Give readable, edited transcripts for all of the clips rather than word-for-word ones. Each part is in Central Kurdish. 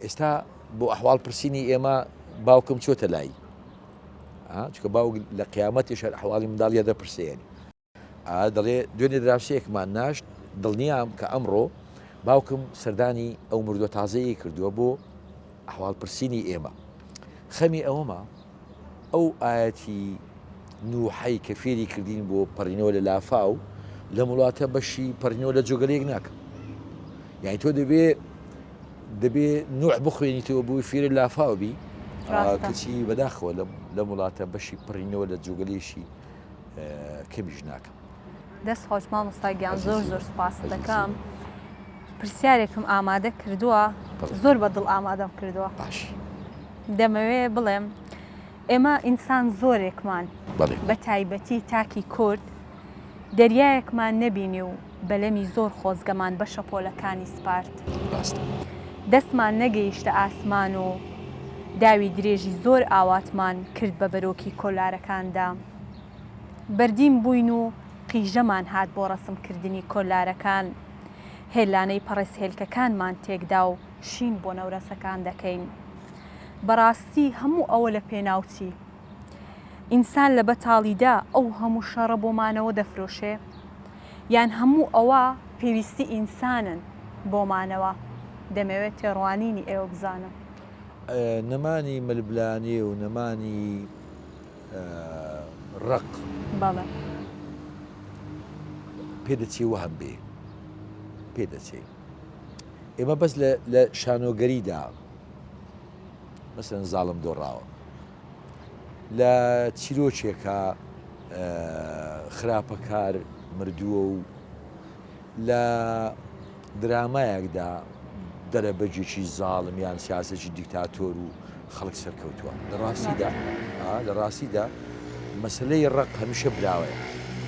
ئێستا بۆ ئەحواڵ پرسینی ئێمە باوکم چۆتە لای چکە باوک لە قیامەتیش هەر ئەحواڵی منداڵیە دەپرسێنی دەڵێ دوێنێ دراوسێکمان ناشت دڵنیام کە ئەمڕۆ باوکم سەردانی ئەو مردووە تازەیە کردووە بۆ ئەحواڵ پرسینی ئێمە خەمی ئەوەمە ئەو ئایەتی نوحەی کە فێری کردین بۆ پەڕینەوە لە لافاو لەم وڵاتە بەشی پەڕینەوە لە جۆگەلەیەک ناکەم یعنی تۆ دەبێ دەبێ نوح بخوێنیتەوە بۆی فێرە لافاو بی کەچی بەداخەوە لەم وڵاتە بەشی پڕینەوە لە جۆگەلێکی کەمیش ناکەم. دەست خۆش مامۆستا گیان زۆر زۆر سپاست دەکەم پرسیارێکم ئامادە کردووە زۆر بە دڵ ئامادەم کردووە باش دەمەوێ بڵێم ئێمە ئینسان زۆرێکمان بە تایبەتی تاکی کورد دەریایەکمان نەبینی و بەلەمی زۆر خۆزگەمان بە شەپۆلەکانی سپارد دەستمان نەگەیشتە ئاسمان و داوی درێژی زۆر ئاواتمان کرد بە بەرۆکی کۆلارەکاندا. بەردین بووین و قیژەمان هات بۆ ڕەسم کردنی کۆلارەکان. هێلانەی پەڕێز هێلکەکانمان تێکدا و شین بۆ نەورەسەکان دەکەین. بەڕاستی هەموو ئەوە لە پێناو چی؟ ئینسان لە بەتاڵیدا ئەو هەموو شەڕە بۆ مانەوە دەفرۆشێ؟ یان هەموو ئەوە پێویستی ئینسانن بۆ مانەوە؟ دەمەوێت تێڕوانینی ئێوە بزانم. نەمانی ململانێ و نەمانی ڕق بەڵێ. پێدەچێ وەهم بێ. پێدەچێ. ئێمە بەس لە شانۆگەریدا مەسەلەن زاڵم دۆڕاوە. لە چیرۆکێکا خراپەکار مردووە و لە درامایەکدا دەرەبەگێکی زاڵم یان سیاسەکی دیکتاتۆر و خەڵک سەرکەوتووە لە ڕاستیدا لە ڕاستیدا مەسلەی ڕق هەمیشە براوەیە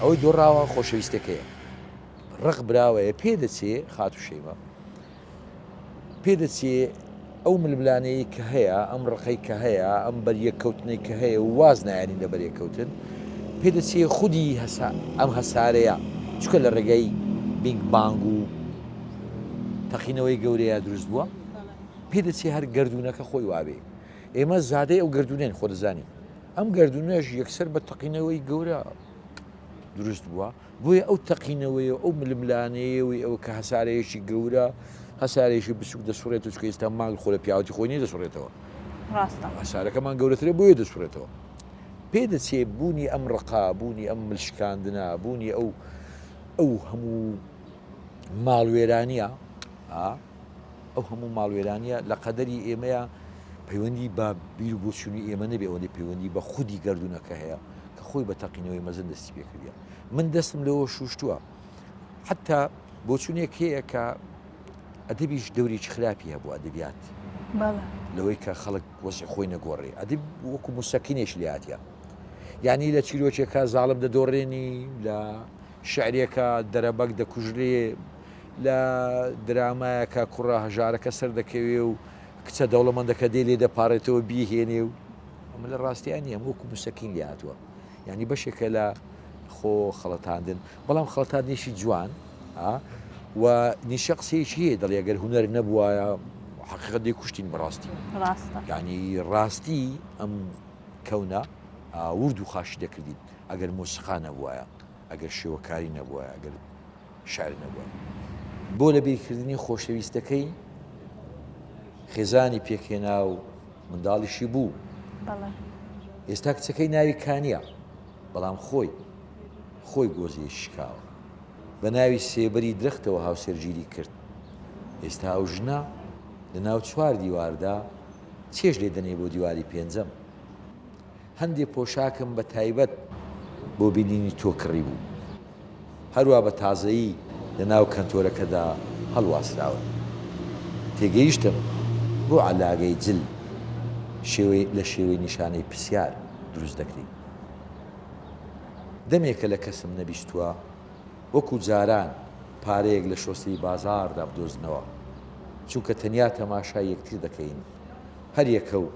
ئەوەی دۆڕاوە خۆشەویستەکەیە ڕق براوەیە پێدەچێ خاتو شەیمە پێدەچێ ئەو ململانێیەی کە هەیە، ئەم ڕقەی کە هەیە، ئەم بەریەککەوتنەی کە هەیە و واز نایەنین لە بەریەککەوتن، پێدەچێ خودی ئەم هەسارەیە، چونکە لە ڕێگای بینگ بانگ و تەقینەوەی گەورەیە دروست بووە، پێدەچێ هەر گەردوونەکە خۆی وابێ. ئێمە زادەی ئەو گەردوونەین، خۆ دەزانین. ئەم گەردوونەش یەکسەر بە تەقینەوەی گەورە دروست بووە. بۆیە ئەو تەقینەوەیە و ئەو ململانێیەوەی ئەوە کە هەسارەیەکی گەورە هەسارەیەکی بچوک دەسوڕێتەوە چونکە ئێستا مانگ خۆ لە پیاوەتی خۆی نیە دەسوڕێتەوە ڕاستە هەسارەکەمان گەورەترە بۆیە دەسوڕێتەوە پێدەچێ بوونی ئەم ڕقا بوونی ئەم ملشکاندنە بوونی ئەو ئەو هەموو ماڵوێرانیە ئەو هەموو ماڵوێرانیە لە قەدەری ئێمەیە پەیوەندی بە بیر و بۆچوونی ئێمە نەبێ ئەوەندەی پەیوەندی بە خودی گەردوونەکە هەیە کە خۆی بە تەقینەوەی مەزن دەستی پێکردە من دەستم لەوە شوشتووە حتا بۆچوونێک هەیە کە ئەدەبیش دەورێکی خراپی هەبوو ئەدەبیات لەوەی کە خەڵک وەزعی خۆی نەگۆڕێ ئەدیب وەکو مسەکینێش لاتە یعنی لە چیرۆکێکە زاڵم دەدۆڕێنی لە شعرێکە دەرەبەگ دەکوژرێ لە درامایەکە کوڕە هەژارەکە سەردەکەوێ و کچە دەوڵەمەندەکە دێ لێ دەپارێتەوە بیهێنێ و ئەمە لە ڕاستیان نیە وەکو مسەکین لێ هاتووە یعنی بەشێکە لە خۆ خەڵەتاندن بەڵام خەڵەتاندنێکی جوان و نیشە قسەیەکی هەیە دەڵێ ئەگەر هونەر نەبووایە حەقیقەت دەی کوشتین بەڕاستی ڕاستە یعنی ڕاستی ئەم کەونە ورد و خاشی دەکردین ئەگەر مۆسیقا نەبووایە ئەگەر شێوەکاری نەبووایە ئەگەر شعر نەبووە. بۆ لەبیرکردنی خۆشەویستەکەی خێزانی پێکهێنا و منداڵیشی بوو. ئێستا کچەکەی ناوی کانیە، بەڵام خۆی خۆی گۆزەیەکی شکاوە. بە ناوی سێبەری درەختەوە هاوسەرگیری کرد. ئێستا ئەو ژنە لە ناو چوار دیواردا چێژ لێ دەنێ بۆ دیواری پێنجەم. هەندێ پۆشاکم بە تایبەت بۆ بینینی تۆ کڕیبوو. هەروا بە تازەیی لە ناو کەنتۆرەکەدا هەڵواسراون. تێگەیشتم بۆ عەلاگەی جل شێوەی لە شێوەی نیشانەی پرسیار دروست دەکری. دەمێکە لە کەسم نەبیستووە وەکوو جاران پارەیەک لە شۆستەی بازاڕدا بدۆزنەوە. چونکە تەنیا تەماشای یەکتر دەکەین. هەر یەکە و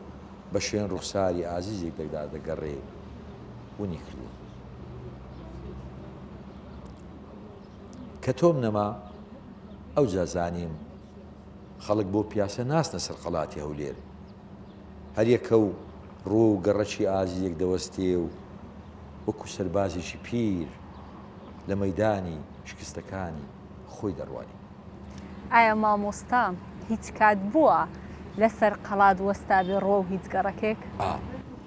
بە شوێن ڕوخساری ئازیزێکدا دەگەڕێ. ونی کردووە. کە تۆم نەما ئەوجا زانیم. خەڵک بۆ پیاسە ناسنە سەر قەڵاتی هەولێر. هەریەکە و ڕوو و گەڕەکی ئازیزێک دەوەستێ و وەکو سەربازێکی پیر لە مەیدانی شکستەکانی خۆی دەڕوانی. ئایا مامۆستا هیچ کات بووە لەسەر قەڵات وەستابێ ڕووەو هیچ گەڕەکێک؟ ئا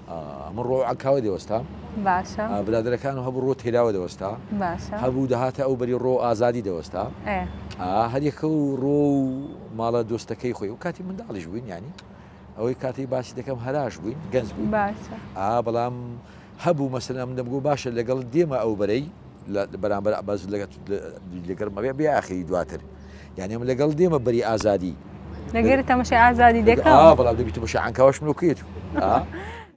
ئا من ڕووەو عەنکاوە دەوەستام. باشە. برادەرەکانم هەبوو ڕووە تێراوە دەوەستا. باشە. هەبوو دەهاتە ئەو بەری ڕووەو ئازادی دەوەستا. ئێ. ئا هەریەکە و ڕووەو ماڵە دۆستەکەی خۆی. ئەو کاتی منداڵیش بووین یانی ئەوەی کاتی باسی دەکەم هەراش بووین گەنج بووین. باشە. ئا بەڵام هەبوو مەسەلەن من دەمگۆ باشە لەگەڵ دێمە ئەو بەرەی بەرامبەر بەس لەگەڵ مەبێ بێ ئاخری دواتر یعنی من لەگەڵ دێمە بەری ئازادی لەگەر تەمەشای ئازادی دەکەم بەڵام دەبی تەمەشای عەنکاوەش منۆ کێت.